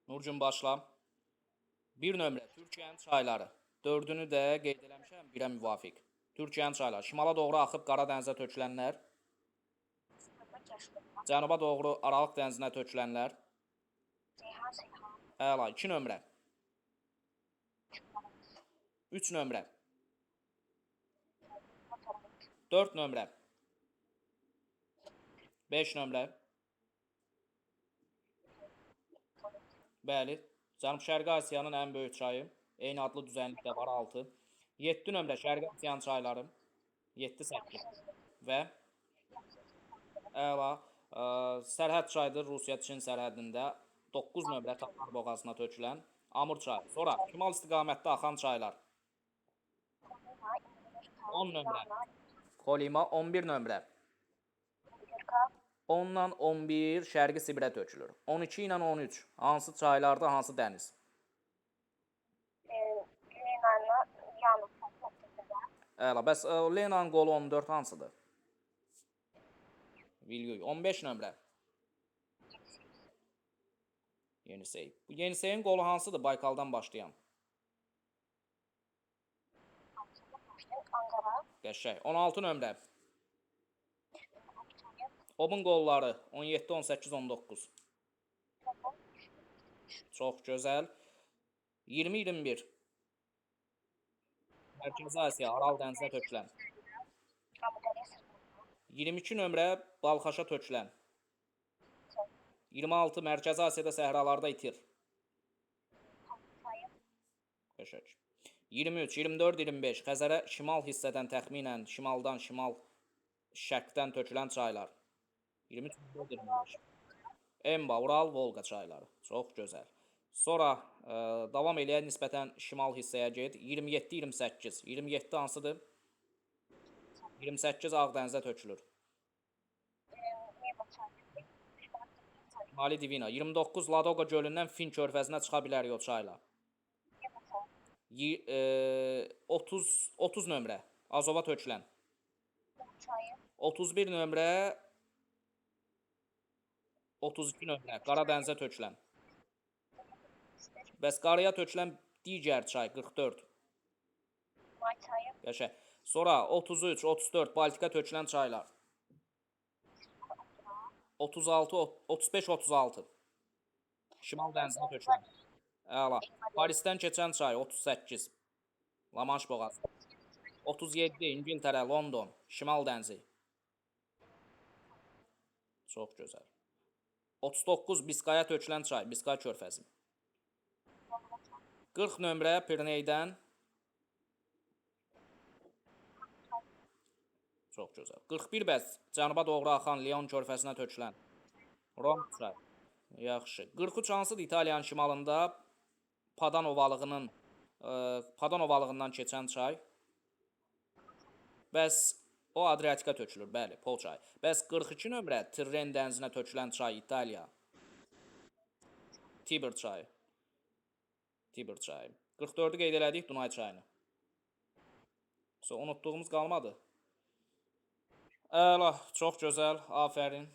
Nurgün, başla. Bir nömrə Türkiyənin çayları. Dördünü də qeyd eləmişəm birə müvafiq. Türkiyənin çayları. Şimala doğru axıb Qara dənizə tökülənlər, cənuba doğru Aralıq dənizinə tökülənlər. Əla. 2 nömrə. 3 nömrə. 4 nömrə. 5 nömrə. Bəli. Cənub-Şərqi Asiyanın ən böyük çayı. Eyni adlı düzənlik də var, 6. 7 nömrə Şərqi Asiyanın çayları. 7, 8. Və əla. Sərhəd çayıdır Rusiya-Çin sərhədində. 9 nömrə Tatar boğazına tökülən Amur çayı. Sonra şimal istiqamətdə axan çaylar. 10 nömrə. Kolima. 11 nömrə. 10-dan 11 Şərqi Sibirə tökülür. 12 ilə 13 hansı çaylarda, hansı dəniz? Əla. Bəs Lenanın qolu 14 hansıdır? Vilyuy. 15 nömrə. Yenisey. Bu Yeniseyin qolu hansıdır? Baykaldan başlayan. Qəşəng. 16 nömrə. Obun qolları 17, 18, 19. Çox gözəl. 20, 21. Mərkəzi Asiya, Aral dənizinə tökülən. 22 nömrə Balxaşa tökülən. 26 Mərkəzi Asiyada səhralarda itir. Qəşəng. 23, 24, 25 Xəzərə şimal hissədən təxminən şimaldan şimal şərqdən tökülən çaylar. 23, 24, 25. Emba, Ural, Volqa çayları. Çox gözəl. Sonra davam eləyək, nisbətən şimal hissəyə get. 27, 28. 27 hansıdır? 28 Ağ dənizə tökülür. Şimali Divina. 29 Ladoqa gölündən Fin körfəzinə çıxa bilərik o çayla. 30 nömrə Azova tökülən. 31 nömrə, 32 nömrə Qara dənizə tökülən. Bəs qaraya tökülən digər çay 44. Qəşəng. Sonra 33, 34 Baltika tökülən çaylar. 36, 35, 36. Şimal dənizinə tökülən. Əla. Parisdən keçən çay 38. Lamanş boğazı. 37 İngiltərə, London, Şimal dənizi. Çox gözəl. 39 Biskaya tökülən çay, Biskay körfəzi. 40 nömrə Pireneydən. Çox gözəl. 41 bəs cənuba doğru axan Lyon körfəzinə tökülən Rom çayı. Yaxşı. 43 hansıdır İtaliyanın şimalında Padan ovalığının Padan ovalığından keçən çay? Bəs o Adriatikə tökülür, bəli, Pol çayı. Bəs 42 nömrə Tirren dənizinə tökülən çay İtaliya. Tiber çayı. Tiber çayı. 44-ü qeyd elədik, Dunay çayını. So, unutduğumuz qalmadı. Əla, çox gözəl, afərin.